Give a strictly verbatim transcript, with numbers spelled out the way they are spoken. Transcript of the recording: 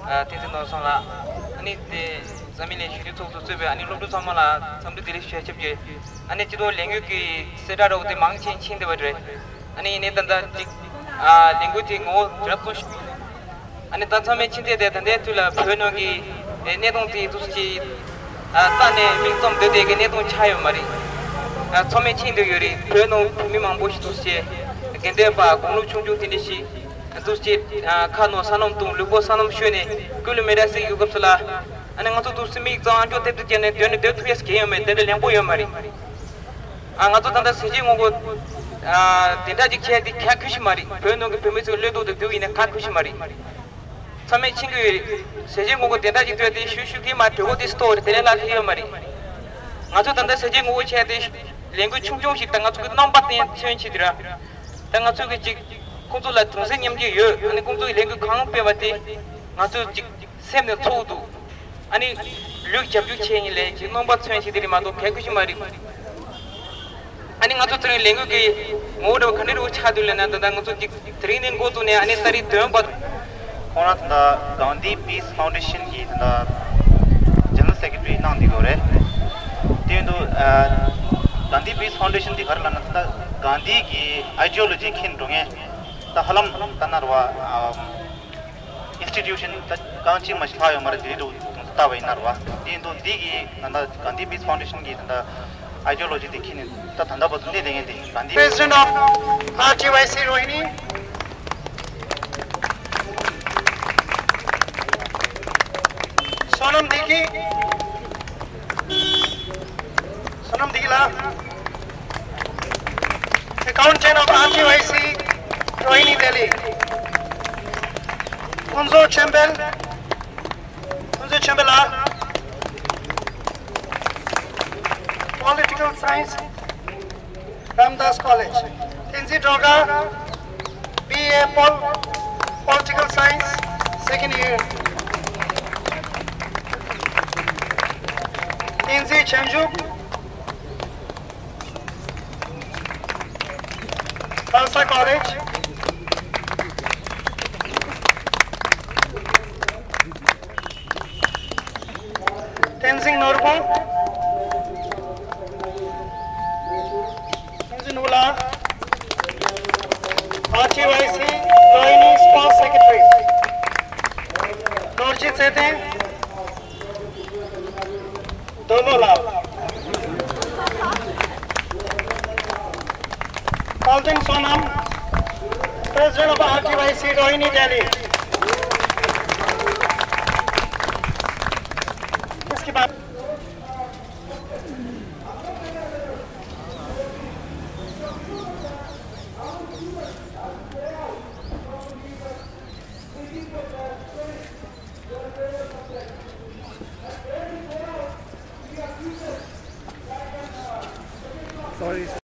བསྟན་འཛིན་ནོར་བཟང་ལགས། ཨ་ནི་དེ་འཛམ་གླིང་ཞི་བདེའི་ཚོགས་གཙོ་གཙོས་པའི་ཨ་ནི་སློབ་ཕྲུག་ཚང་མ་ལ་འཚམས་འདྲི་བདེ་ལེགས་ཞུ་ཡ་ཆེད་ཀྱི། ཨ་ནི་སྤྱི་ཚོགས་ལས་འགུལ་གྱི་གསལ་བསྒྲགས་འདྲ་བོ་དེ་མང་ཆེ་ཕྱིན་བསྡད་པ་རེད། ཨ་ནི་ཡིན་ནའི་ད་ལྟ་ཅིག་ཨ་ལས་འགུལ་དེ་ངོ་བོ་རབ་ཏུ་ཞུ། ཨ་ནི་ད་ཚང་མས་ཕྱིན་ཚེ་དེ་ད་ལྟའི་དུས་ལ་བོད་ནང་གི་གནས་སྟངས་དེ་འདུག་སེ་ཅིག་ཨ་ལྟ་ནས་མིག་བཙུམ་སྡོད་བསྡད་ཀྱི་གནས་སྟངས་ཆགས་ཡོད་མ་རེད། ཨ་ཚང་མས་མཁྱེན་བསྡད་ཡོད་རེད། བོད་ནང་བོད་མི་མང་པོ་ཞིག་འདུག་སེ་དགེ་འདུན་པ་དགུང་ལོ་ཆུང་ཆུང་དེ་འདྲ་ཞིག་འདུག་སེ་ཨ་ཁ་ནང་ས་སྣུམ་བཏུང་ལུས་པོ་ས་སྣུམ་བཤོས་ནས་སྐུ་ལུས་མེ་སྲེག་བྱེད་ཀྱི་སྐབས་སུ་ལ། ཨ་ནི་ང་ཚོ་འདུག་སེ་མིག་བཙུམ་ཨ་མཆོག་ལྟེབ་ཏུ་བཅད་ནས་སྡོད་ནས་སྡོད་ཐུབ་ཡས་གང་ཡང་མེད། དེ་འདྲ་ལེགས་པོ་ཡོད་མ་རེད། ཨ་ང་ཚོ་ད་ལྟ་ཟས་བཅད་ངོ་རྒོལ་ཨ་དེ་འདྲ་ཅིག་བྱས་ཏེ་ག་ཁུ་ཤི་མ་རེད། བོད་ནང་གི་བོད་མི་ཚོའི་བློས་གཏོང་དེ་འདུག་ཡིན་ན་ག་ཁུ་ཤི་མ་རེད། ཚང་མས་མཁྱེན་གྱི་ཡོད་རེད། ཟས་བཅད་ངོ་རྒོལ་དེ་འདྲ་ཅིག་སྤྲོད་དེ་ཤུ་ཤུ་གིས་མ་གྲོས་འགོ་དེ་སྟོར་རེད། དེ་ལས་ལྷག་ལྷག་ཡོད་མ་རེད། ང་ཚོ་ད་ལྟ་ཟས་བཅད་ངོ་རྒོལ་བྱས་ཏེ་ལས་འགུལ་ཆུང་ཆུང་ཞིག་དང་ང་ཚོ་གི་རྣམ་པ་བསྟན་མཚོན་ཆེད་དུ་ར། ད་ང་ཚོ་གི་ཅིག་ཁོང་ཚོ་ལ་གདུང་སེམས་མཉམ་སྐྱེད་ཡོད། ཨ་ནི་ཁོང་ཚོ་གི་ལས་འགུལ་གང་སྤེལ་བ་དེ་ང་ཚོ་ཅིག་སེམས་ནས་ཚོར་འདུག་ཨ་ནི་ལུས་རྒྱབ་སྐྱོར་བྱས་ཡིན་ལས་ཀྱི་རྣམ་པ་མཚོན་བྱེད་དེ་རེད་མ་གཏོགས་གལ་ཁུ་ཞིག་མ་རེད། ཨ་ནི་ང་ཚོ་དེ་རིང་ལས་འགུལ་གྱི་ངོ་བོ་འདྲ་བ་ག་འདྲ་རུ་ཆགས་འདུག་ལབ་ན། ད་ལྟ་ང་ཚོ་ཅིག་དེ་རིང་ནས་འགོ་བཙུགས་ནས་ཨ་ནི་ཏ་རིག་བདུན་བར། ཁོང་རང་ད་ལྟ་གྷན་དྷི་པིས་ཕའུན་ཌེ་ཤན་གྱི་ད་ལྟ་ཇེ་ནེ་རལ་སེ་ཀེ་ཊ་རི་གནང་བསྡད་ཡོད་རེད། དེ་ཡིན་དུས་ཨ་གྷན་དྷི་པིས་ཕའུན་ཌེ་ཤན་འདི་ག་རེ་ལབ་ན། ད་ལྟ་གྷན་དྷི་གི་ཨའི་ཌི་ཡོ་ལོ་ཇི་མཁྱེན་འགྲོ་མཁན་ད་ཧ་ལམ་ད་ན་རུ་བ་ཨ་ཨིན་སི་ཊི་ཊུ་ཤན་ད་རྐང་གཅིག་མ་ཞིག་ལྷག་ཡོད་མ་རེད། དེ་རུ་དུང་ལྟ་བ་ཡིན་ན་རུ་བ། དེ་ཡིན་དུས་འདི་གི་ད་ལྟ་གྷན་དྷི་པིས་ཕའུན་ཌེ་ཤན་གྱི་ད་ལྟ་ཨའི་ཌི་ཡོ་ལོ་ཇི་དེ་མཁྱེན་ནས་ད་ད་ལྟ་བར་དུ་གནས་བསྡད་མཁན་དེ་གྷན་དྷི། President of R T Y C Rohini, Sonam Digi, Sonam Digi la, Accountant of R T Y C Rohini Delhi, Kunzo Chembel, Kunzo Chembel la, Political Science, Ramdas College. Tenzin Droga, B A Pol, Political Science, second year. Tenzin Chemjuk, Khalsa College. Tenzing Norbu, Tenzin Ula, R T Y C Rohini Sports Secretary, Dorji Tseten, Dolo Lal, Palten Sonam, President of R T Y C Rohini Delhi. इसके बाद Sorry.